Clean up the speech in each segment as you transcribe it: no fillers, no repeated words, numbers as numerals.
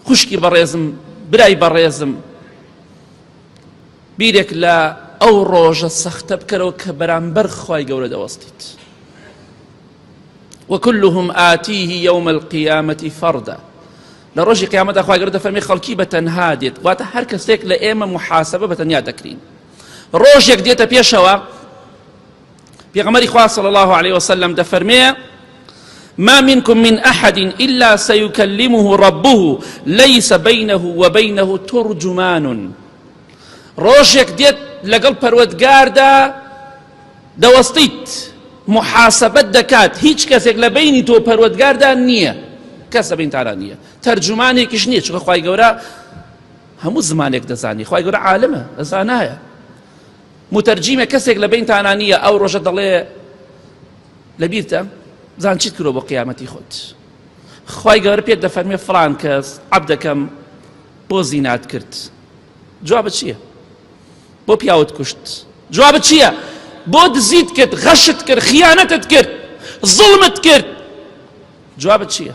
خوشکی بەڕێزم، برای بەڕێزم، بیرێک لە ئەو ڕۆژە سەختە بکەرەوە کە بەرامبەر خوای گەورە دەوەستیت. وكلهم آتيه يوم القيامة فردا لە ڕۆژی قیامەتدا خوای گەورە دەفەرمێ خەڵکی بە تەنها دێت واتە هەر کەسێک لە ئێمە محاسبە بە تەنیا دەکرین ڕۆژێک دێتە پێشەوە پێغەمبەری خوا صلی الله علیه وسلم دەفەرمێ ما منكم من أحد إلا سيكلمه ربه ليس بينه وبينه ترجمان ڕۆژێک دێت لەگەڵ پەروەردگاردا دەوەستیت محاسبەت دەکات هیچ کەسێک لە بینی تۆ پەروەردگاردا نییە کەس لە بینتانە نییە تەرجمانێکیش نییە چونکە خوای گەورە هەموو زمانێک دەزانی خوای گەورە عالمە زانایە متەرجیمە کەسێک لە بینتانە نییە ئەو ڕۆژە دەڵێ لەبیرتە زان چیت کرۆ بۆ قیامەتی خۆت خوای گەورە پێت دەفەرمێ فڵان کەس عەبدەکەم بۆ زینات کرد جوابت چییە بۆ پیاوت کوشت جوابت چییە بۆ دزیت کرد غەشت کرد خیانەتت کرد زوڵمت کرد جوابت چییە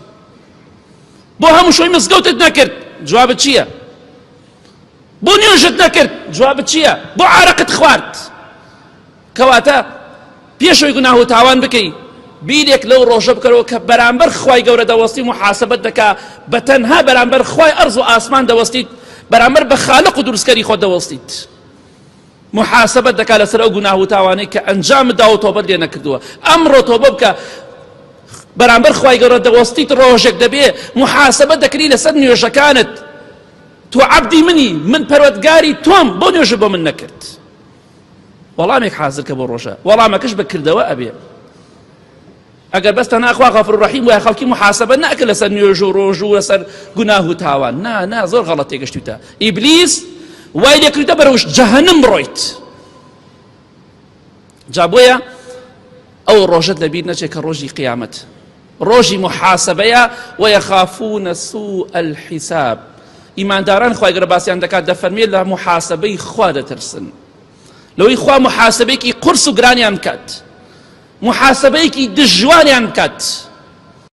بۆ هەموو شۆی مزگەوتت نەکرد جوابت چییە بۆ نوێژت نەکرد جوابت چییە بۆ عارەقت خوارد کەواتە پێش ئەوەی گوناه و تاوان بکەی بیرێک لەو ڕۆژە بکەرەوە کە بەرامبەر خوای گەورە دەوەستی محاسبەت دەکا بە تەنها بەرامبەر خوای ئەرز و ئاسمان دەوەستیت بەرامبەر بە خالق و دروستکەری خۆت دەوەستیت محاسبەت دەکا لەسەر ئەو گوناه و تاوانەی کە ئەنجامت دا و تۆبەت لێ نەکردووە ئەمڕۆ تۆبە بکە بەرامبەر خوای گەورە دەوەستیت ڕۆژێک دەبێ محاسبە دەکری لەسەر نوێژەکانت تۆ عەبدی منی من پەروەردگاری تۆم بۆ نوێژە بۆ من نەکرد وەڵامێک حازر کە بۆ ڕۆژە وەڵامەکەش بە کردەوە ئەبێ ئەگەر بەس تەنها خوا غەفور ڕەحیم وایە خەڵکی محاسبە ناکە لەسەر نوێژ و ڕۆژ و لەسەر گوناه و تاوان نا نا زۆر غەڵەت تێگەشتویتە ئیبلیس وای لێکردە بەرەو جەهەنم بڕۆیت جا بۆیە ئەو ڕۆژەت لەبیر نەچێت کە ڕۆژی قیامەت ڕۆژی محاسبەیە ويخافون سوء الحساب ئیمانداران خوای گەورە باسیان دەکات دەفەرمێت لە محاسبەی خوا دەترسن لەوەی خوا محاسبەیەکی قورس و گرانیان بکات محاسبەیەکی دژوانیان بکات.